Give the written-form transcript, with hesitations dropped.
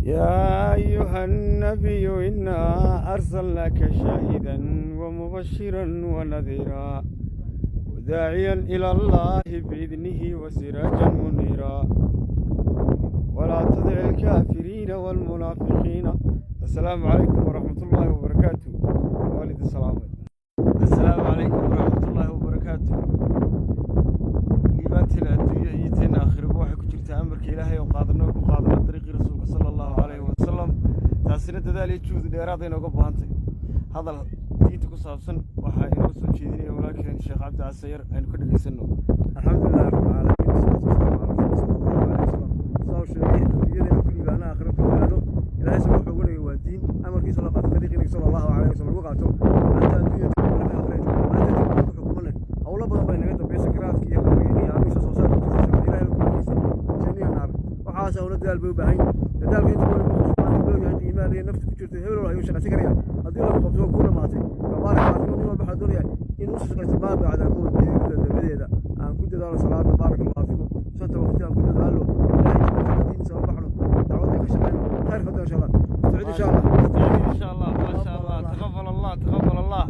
يا أيها النبي إنا أرسلناك شاهدا ومبشرا ونذيرا وداعيا إلى الله بإذنه وسراجا منيرا ولا تطع الكافرين والمنافقين. السلام عليكم ورحمة الله وبركاته. والد السلام. السلام عليكم ورحمة الله وبركاته. Liibaanteena adduunya iyo teena aakhiraba waxay ku jirtaa amarka Ilaahay oo qaadano, ku qaadano dariiqii Rasuulka sala Allahu calayhi wasalam. Taasina dadaal iyo juhdi dheeraad ay nooga baahantay. Hadal diinta ku saabsan waxaa inoo soo jeedinaya walaalkeen Sheekh Cabdi Casayar. Aynu ka dhegaysanno. الحمد لله رب العالمين، والصلاة والسلام على رسول صلى الله عليه وسلم. Saa sheegay, adduunyadana ku liibaana, aakhira ku liibaano. Ilaahay sama wuxuu ugu dhigay waa diin, amarkiisa la qaato, dariiqii Nabiga sala Allahu calayhi wasallam lagu qaato. Maanta adduunyada aakhira maanta adduunka ku xukumane, howlo badan bay naga dambeeyay, sakaraadka iyo qabriga iyo amiisa soo saarka jirta, Ilaahay la kulankiisa, janniya naar. Waxaas howlo dadaal bay u baahan. Dadaalka inta badan qofku maanta loo yahay iimaan iyo nafta ku jirto, hebel ayuu shaqaysan karaya. Haddii lagu qabto, ku dhamaatay. Baarak Allah fiikum. Nin walba waxaa doonaya in uu shaqaysto maa bacda mawt, geerida dabadeeda. Aan ku dadaalo salaada, baarak Allah fiikum, shanta waqti aan ku dadaalo. Ilaahay diintiisa u baxno, dacwadda ka shaqeyno, khayr fadlan insha Allah. Istacid insha Allah. إن شاء الله. ما شاء الله، تقبل الله، تقبل الله.